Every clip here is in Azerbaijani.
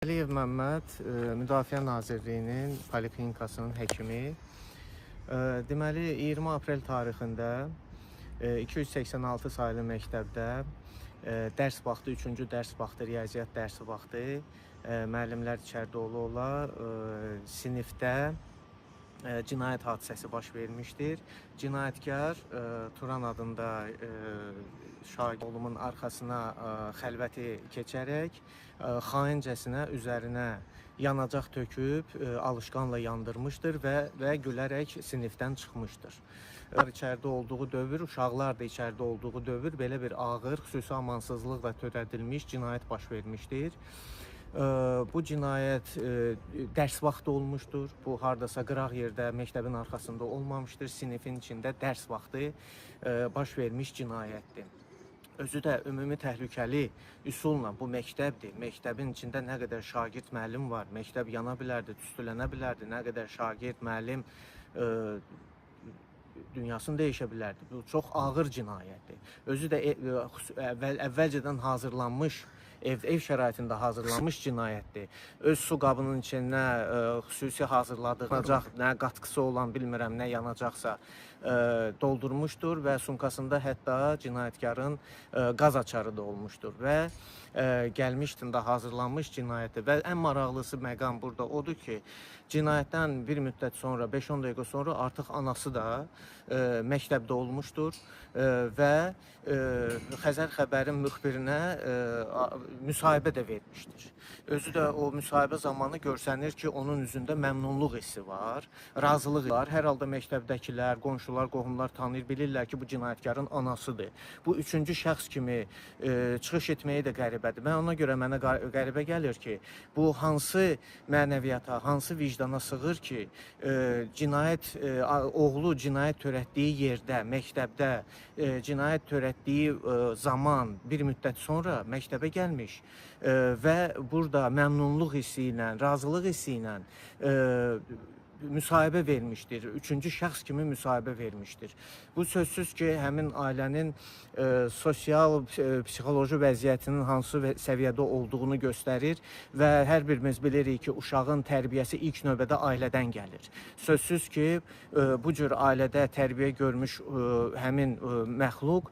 Əliyev Məmməd, Müdafiə Nazirliyinin poliklinikasının həkimi. Deməli, 20 aprel tarixində 286 saylı məktəbdə dərs vaxtı, 3-cü dərs vaxtı, riyaziyyat dərsi vaxtı müəllimlər içəridə ola-ola sinifdə cinayət hadisəsi baş vermişdir. Cinayətkar Turan adında şagird oğlumun arxasına xəlvəti keçərək xaincəsinə üzərinə yanacaq töküb alışqanla yandırmışdır və gülərək sinifdən çıxmışdır. İçəridə olduğu dövr, uşaqlar da içəridə olduğu dövr belə bir ağır, xüsusi amansızlıqla törədilmiş cinayət baş vermişdir. Bu cinayət dərs vaxtı olmuşdur. Bu hardasa qıraq yerdə, məktəbin arxasında olmamışdır. Sinifin içində dərs vaxtı baş vermiş cinayətdir. Özü də ümumi təhlükəli üsulla, bu məktəbdir. Məktəbin içində nə qədər şagird, müəllim var, məktəb yana bilərdi, tüstülənə bilərdi. Nə qədər şagird, müəllim dünyasını dəyişə bilərdi. Bu çox ağır cinayətdir. Özü də əvvəlcədən hazırlanmış, ev şəraitində hazırlanmış cinayətdir. Öz su qabının içinə xüsusi hazırladığı yanacaq, nə qatqısı olan bilmirəm, nə yanacaqsa doldurmuşdur və sumkasında hətta cinayətkarın qaz açarı da olmuşdur və gəlmişdim də hazırlanmış cinayətdir. Və ən maraqlısı məqam burada odur ki, cinayətdən bir müddət sonra, 5-10 dəqiqə sonra artıq anası da məktəbdə olmuşdur və Xəzər xəbərin müxbirinə müsahibə də vermişdir. Özü də o müsahibə zamanı görsənir ki, onun üzündə məmnunluq hissi var, razılıq var. Hər halda məktəbdəkilər, qonşular, qohumlar tanıyır, bilirlər ki, bu cinayətkarın anasıdır. Bu üçüncü şəxs kimi çıxış etməyi də qəribədir. Mən ona görə mənə qəribə gəlir ki, bu hansı mənəviyyata, hansı vicdana sığır ki, cinayət oğlu cinayət törətdiyi yerdə, məktəbdə cinayət törətdiyi zaman bir müddət sonra məktəbə gəlmiş və burada məmnunluq hissi ilə, razılıq hissi ilə müsahibə vermişdir. Üçüncü şəxs kimi müsahibə vermişdir. Bu sözsüz ki, həmin ailənin sosial, psixoloji vəziyyətinin hansı səviyyədə olduğunu göstərir və hər birimiz bilirik ki, uşağın tərbiyəsi ilk növbədə ailədən gəlir. Sözsüz ki, bu cür ailədə tərbiyə görmüş həmin məxluq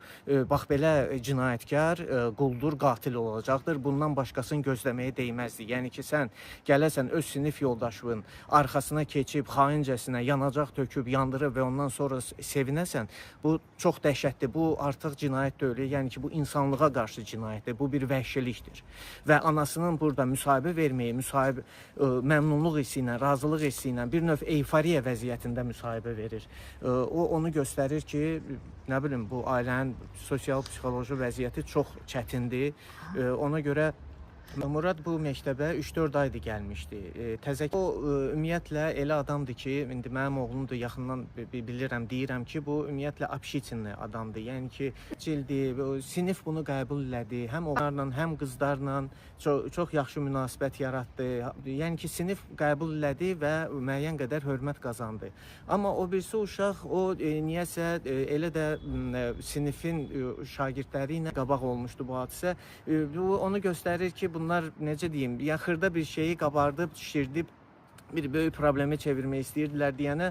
bax belə cinayətkar, quldur, qatil olacaqdır. Bundan başqasını gözləməyə dəyməzdi. Yəni ki, sən gələsən öz sinif yoldaşının arxasına keçib xaincəsinə yanacaq töküb yandırıb və ondan sonra sevinəsən, bu çox dəhşətli. Bu artıq cinayət deyil. Yəni ki, bu insanlığa qarşı cinayətdir. Bu bir vəhşilikdir. Və anasının burada müsahibə verməyi, müsahibə məmnunluq hissi ilə, razılıq hissi ilə bir növ eyforiya vəziyyətində müsahibə verir. O onu göstərir ki, nə bilim, bu ailənin sosial psixoloji vəziyyəti çox çətindir. Ona görə Murad bu məktəbə 3-4 aydır gəlmişdi. Təzə o ümumiyyətlə elə adamdır ki, indi mənim oğlum da yaxından bilirəm, deyirəm ki, bu ümumiyyətlə общительный adamdır. Yəni ki, cildi, sinif bunu qəbul elədi. Həm oğlanlarla, həm qızlarla çox, çox yaxşı münasibət yaratdı. Yəni ki, sinif qəbul elədi və müəyyən qədər hörmət qazandı. Amma o birisi uşaq o niyəsə elə də sinifin şagirdləri ilə qabaq olmuşdu bu hadisə. Bu onu göstərir ki, bunlar necə deyim, ya xırda bir şeyi qabardıb, şişirdib bir böyük problemi çevirmək istəyirdilər deyənə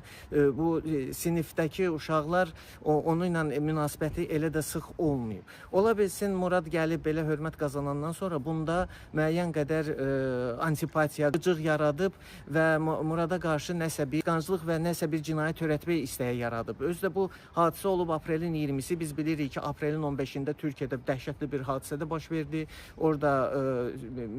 bu sinifdəki uşaqlar onunla münasibəti elə də sıx olmayıb. Ola bilsin Murad gəlib belə hörmət qazanandan sonra bunda müəyyən qədər antipatiya, qıcıq yaradıb və Murada qarşı nəsə bir qısqanclıq və nəsə bir cinayət törətmək istəyi yaradıb. Özü də bu hadisə olub aprelin 20-si. Biz bilirik ki, aprelin 15-də Türkiyədə dəhşətli bir hadisə də baş verdi. Orada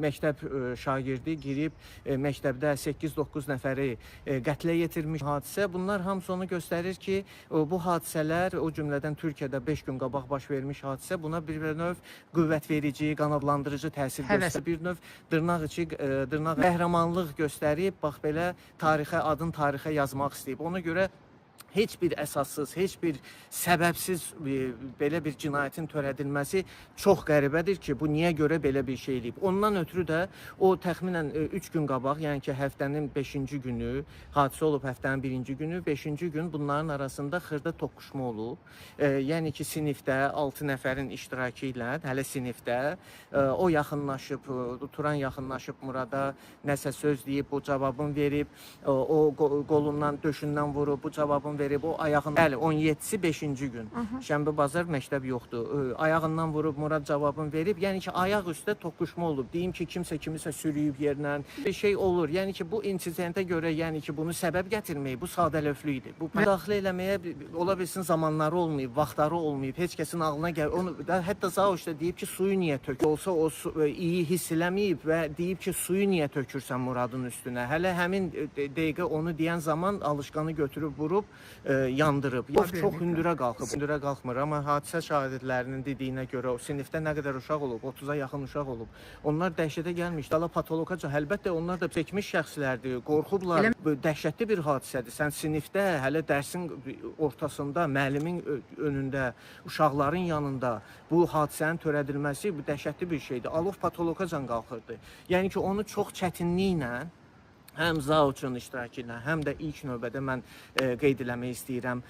məktəb şagirdi girib məktəbdə 8-9 nəfəri qətlə yetirmiş hadisə. Bunlar hamısı onu göstərir ki, bu hadisələr, o cümlədən Türkiyədə 5 gün qabaq baş vermiş hadisə buna bir növ qüvvət verici, qanadlandırıcı təsir göstərir. Bir növ dırnaq içi dırnaq qəhrəmanlıq göstərib, bax belə tarixə adın tarixə yazmaq istəyib. Ona görə Heç bir əsassız, heç bir səbəbsiz belə bir cinayətin törədilməsi çox qəribədir ki, bu niyə görə belə bir şey eləyib. Ondan ötürü də o təxminən 3 gün qabaq, yəni ki, həftənin 5-ci günü, hadisə olub həftənin 1-ci günü, 5-ci gün bunların arasında xırda toqquşma olub. Yəni ki, sinifdə 6 nəfərin iştirakı ilə, hələ sinifdə o yaxınlaşıb, Turan yaxınlaşıb Murada nəsə söz deyib, bu cavabını verib, o qolundan, döşündən vurub, bu cavabını verib, o ayağından, bəli, 17-si 5-ci gün. Şənbə bazar məktəb yoxdur. Ayağından vurub, Murad cavabını verib. Yəni ki, ayaq üstə toqquşma olub. Deyim ki, kimsə kimisə sürüyüb yerlə. Bir şey olur. Yəni ki, bu insidentə görə, yəni ki, bunu səbəb gətirmək, bu sadəlövhlü idi. Bu müdaxilə eləməyə ola bilsin zamanları olmayıb, vaxtları olmayıb, heç kəsin ağlına gəl. Onu da, hətta Zauş da deyib ki, suyu niyə tök? Olsa o su, iyi hiss eləməyib və deyib ki, suyu niyə tökürsən Muradın üstünə? Hələ həmin dəqiqə onu deyən zaman alışqanı götürüb vurub yandırıb. Yox, çox hündürə qalxıb. Hündürə qalxmır, amma hadisə şahidlərinin dediyinə görə o sinifdə nə qədər uşaq olub, 30-a yaxın uşaq olub. Onlar dəhşətə gəlmiş. Dala patoloqaca, əlbəttə onlar da çəkmiş şəxslərdir, qorxublar. Bu dəhşətli bir hadisədir. Sən sinifdə hələ dərsin ortasında, müəllimin önündə, uşaqların yanında bu hadisənin törədilməsi bu dəhşətli bir şeydir. Alov patoloqacan qalxırdı. Yəni ki, onu çox çətinliklə həm Zauçun iştirakı ilə, həm də ilk növbədə mən qeyd eləmək istəyirəm,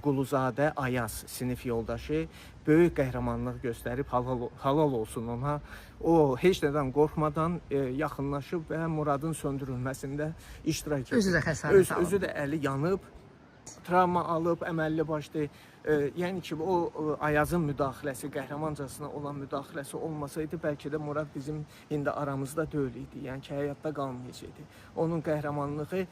Quluzadə Ayaz sinif yoldaşı böyük qəhrəmanlıq göstərib, halal olsun ona. O heç nədən qorxmadan yaxınlaşıb və Muradın söndürülməsində iştirak edib. Özü də xəsarət alıb. Özü də əli yanıb, travma alıb, əməlli başlı. Yəni ki, o Ayazın müdaxiləsi, qəhrəmancasına olan müdaxiləsi olmasaydı, bəlkə də Murad bizim indi aramızda deyil idi. Yəni ki, həyatda qalmayacaqdı. Onun qəhrəmanlığı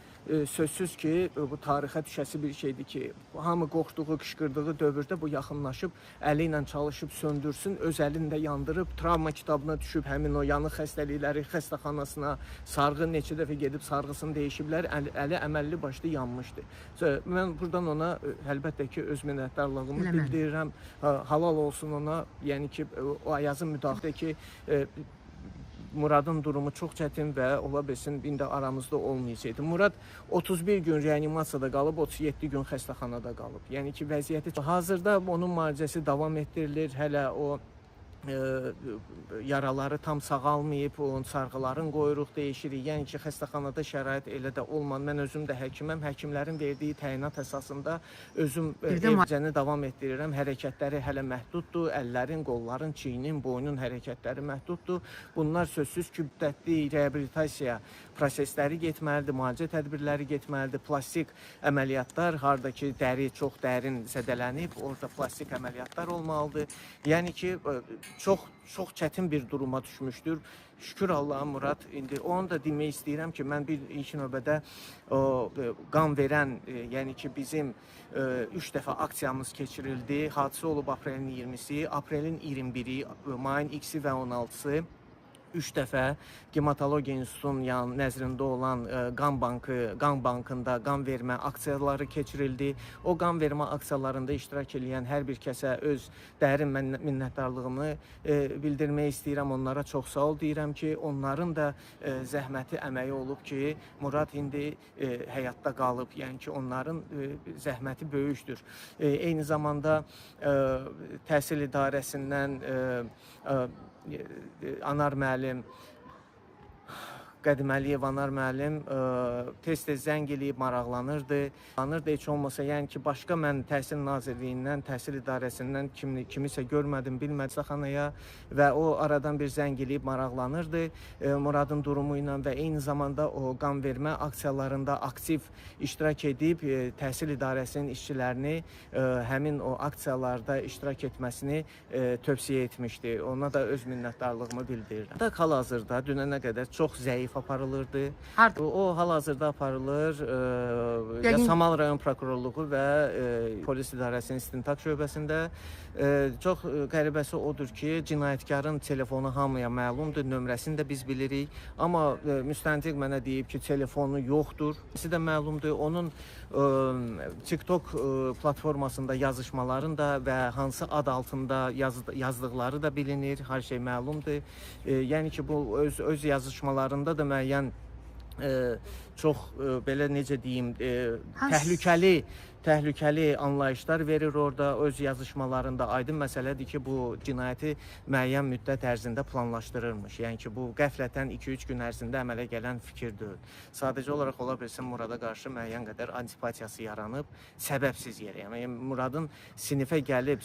sözsüz ki, bu tarixə düşəsi bir şeydir ki, hamı qorxduğu, qışqırdığı dövrdə bu yaxınlaşıb, əli ilə çalışıb söndürsün, öz əlini də yandırıb, travma kitabına düşüb, həmin o yanıq xəstəlikləri xəstəxanasına sarğı neçə dəfə gedib sarğısını dəyişiblər, əli əməlli başlı yanmışdı. Mən buradan ona əlbəttə ki, öz minnətdarlığımı bildirirəm. Halal olsun ona. Yəni ki, o Ayazın müdaxilə ki, Muradın durumu çox çətin və ola bilsin indi aramızda olmayacaqdı. Murad 31 gün reanimasiyada qalıb, 37 gün xəstəxanada qalıb. Yəni ki, vəziyyəti hazırda onun müalicəsi davam etdirilir. Hələ o yaraları tam sağalmayıb, onun sarğıların qoyuruq, dəyişirik. Yəni ki, xəstəxanada şərait elə də olmadı. Mən özüm də həkiməm. Həkimlərin verdiyi təyinat əsasında özüm evcəni davam etdirirəm. Hərəkətləri hələ məhduddur. Əllərin, qolların, çiynin, boynun hərəkətləri məhduddur. Bunlar sözsüz ki, müddətli reabilitasiya prosesləri getməlidir, müalicə tədbirləri getməlidir. Plastik əməliyyatlar, harda ki, dəri çox dərin zədələnib, orada plastik əməliyyatlar olmalıdır. Yəni ki, çox çətin bir duruma düşmüşdür. Şükür Allaha Murad indi onu da demək istəyirəm ki, mən bir ilk növbədə o qan verən, yəni ki, bizim 3 dəfə aksiyamız keçirildi. Hadisə olub aprelin 20-si, aprelin 21-i, mayın 2-si və 16-sı. 3 dəfə Hematologiya İnstitutunun nəzrində olan qan bankında qan vermə aksiyaları keçirildi. O qan vermə aksiyalarında iştirak edən hər bir kəsə öz dərin minnətdarlığımı bildirmək istəyirəm. Onlara çox sağ ol deyirəm ki, onların da zəhməti, əməyi olub ki, Murad indi həyatda qalıb. Yəni ki, onların zəhməti böyükdür. Eyni zamanda təhsil idarəsindən Anar müəllim, Qədiməliyev Anar müəllim tez-tez zəng eləyib maraqlanırdı. Heç olmasa, yəni ki, başqa mən Təhsil Nazirliyindən, Təhsil İdarəsindən kimisə görmədim, bilmədim xəstəxanaya və o aradan bir zəng eləyib maraqlanırdı Muradın durumu ilə və eyni zamanda o qan vermə aksiyalarında aktiv iştirak edib Təhsil İdarəsinin işçilərini həmin o aksiyalarda iştirak etməsini tövsiyə etmişdi. Ona da öz minnətdarlığımı bildirirəm. Hal-hazırda dünənə qədər çox zəif aparılırdı. O hal-hazırda aparılır Yasamal rayon prokurorluğu və polis idarəsinin istintaq şöbəsində. Çox qəribəsi odur ki, cinayətkarın telefonu hamıya məlumdur, nömrəsini də biz bilirik. Amma müstəntiq mənə deyib ki, telefonu yoxdur. İkisi də məlumdur. Onun TikTok platformasında yazışmaların da və hansı ad altında yazdıqları da bilinir. Hər şey məlumdur. Yəni ki, bu öz yazışmalarında da müəyyən çox belə necə deyim, təhlükəli Təhlükəli anlayışlar verir orada öz yazışmalarında. Aydın məsələdir ki, bu cinayəti müəyyən müddət ərzində planlaşdırırmış. Yəni ki, bu qəflətən 2-3 gün ərzində əmələ gələn fikir deyil. Sadəcə olaraq ola bilsin Murada qarşı müəyyən qədər antipatiyası yaranıb səbəbsiz yerə. Yəni Muradın sinifə gəlib,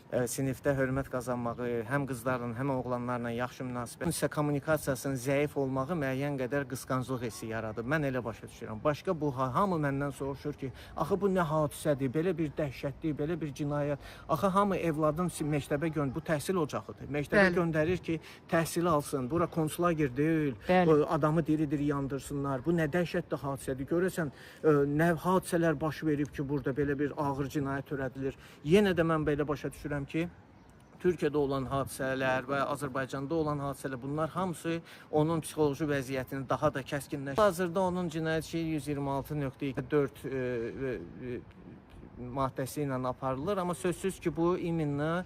sinifdə hörmət qazanmağı, həm qızlarla, həm oğlanlarla yaxşı münasibət, isə kommunikasiyasının zəif olmağı müəyyən qədər qısqanclıq hissi yaradıb. Mən elə başa düşürəm. Başqa bu hamı məndən soruşur ki, axı bu nə hadisədir, belə bir dəhşətli, belə bir cinayət. Axı hamı evladın məktəbə göndərir, bu təhsil ocağıdır. Məktəbə göndərir ki, təhsil alsın. Bura konslager deyil. Adamı diri-diri yandırsınlar. Bu nə dəhşətli hadisədir. Görəsən nə hadisələr baş verib ki, burada belə bir ağır cinayət törədilir. Yenə də mən belə başa düşürəm ki, Türkiyədə olan hadisələr və Azərbaycanda olan hadisələr, bunlar hamısı onun psixoloji vəziyyətini daha da kəskinləşdirir. Hazırda onun cinayət işi 126.4 maddəsi ilə aparılır, amma sözsüz ki, bu iminlə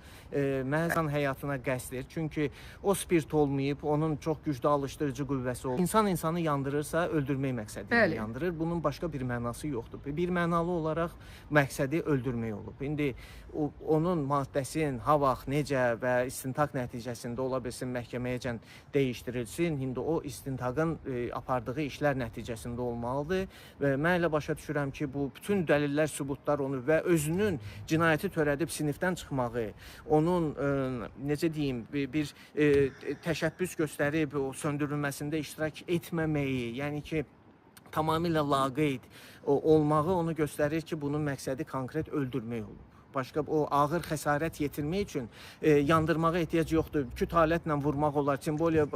məhz həyatına qəsddir. Çünki o spirt olmayıb, onun çox güclü alışdırıcı qüvvəsi olub. İnsan insanı yandırırsa, öldürmək məqsədi ilə yandırır. Bunun başqa bir mənası yoxdur. Bir mənalı olaraq məqsədi öldürmək olub. İndi onun maddəsinin ha vaxt, necə və istintaq nəticəsində ola bilsin məhkəməyəcən dəyişdirilsin. İndi o istintaqın apardığı işlər nəticəsində olmalıdır və mən elə başa düşürəm ki, bu bütün dəlillər, sübutlar onu və özünün cinayəti törədib sinifdən çıxmağı, onun necə deyim, bir təşəbbüs göstərib o söndürülməsində iştirak etməməyi, yəni ki, tamamilə laqeyd olmağı onu göstərir ki, bunun məqsədi konkret öldürmək olub. Başqa o ağır xəsarət yetirmək üçün yandırmağa ehtiyac yoxdur. Küt alətlə vurmaq olar, simvoliya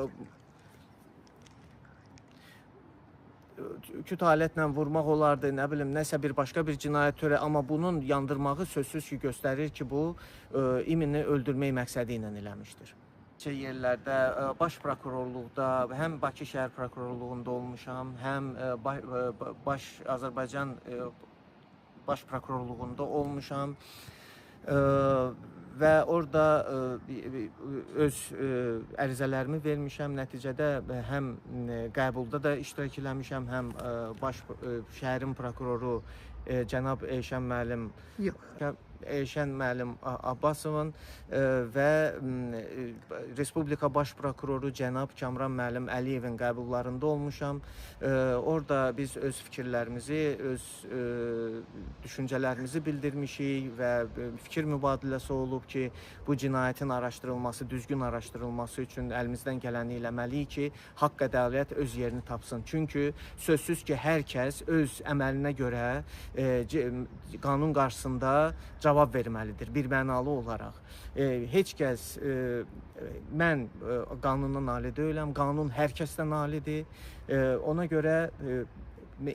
küt alətlə vurmaq olardı, nə bilim, nəsə bir başqa bir cinayət törə, amma bunun yandırmağı sözsüz ki, göstərir ki, bu imini öldürmək məqsədi ilə eləmişdir. Yerlərdə, baş prokurorluqda, həm Bakı şəhər prokurorluğunda olmuşam, həm baş Azərbaycan baş prokurorluğunda olmuşam. Və orada öz ərizələrimi vermişəm. Nəticədə həm qəbulda da iştirak eləmişəm, həm baş şəhərin prokuroru cənab Elşən müəllim Elşən müəllim Abbasovun və Respublika Baş Prokuroru cənab Kamran müəllim Əliyevin qəbullarında olmuşam. Orada biz öz fikirlərimizi, öz düşüncələrimizi bildirmişik və fikir mübadiləsi olub ki, bu cinayətin araşdırılması, düzgün araşdırılması üçün əlimizdən gələni eləməliyik ki, haqq ədalət öz yerini tapsın. Çünki sözsüz ki, hər kəs öz əməlinə görə qanun qarşısında cavab verməlidir, bir mənalı olaraq. Heç kəs, mən qanundan ali deyiləm, qanun hər kəsdən alidir. Ona görə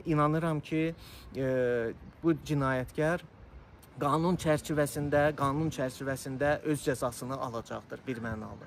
inanıram ki, bu cinayətkar qanun çərçivəsində öz cəzasını alacaqdır, bir mənalı.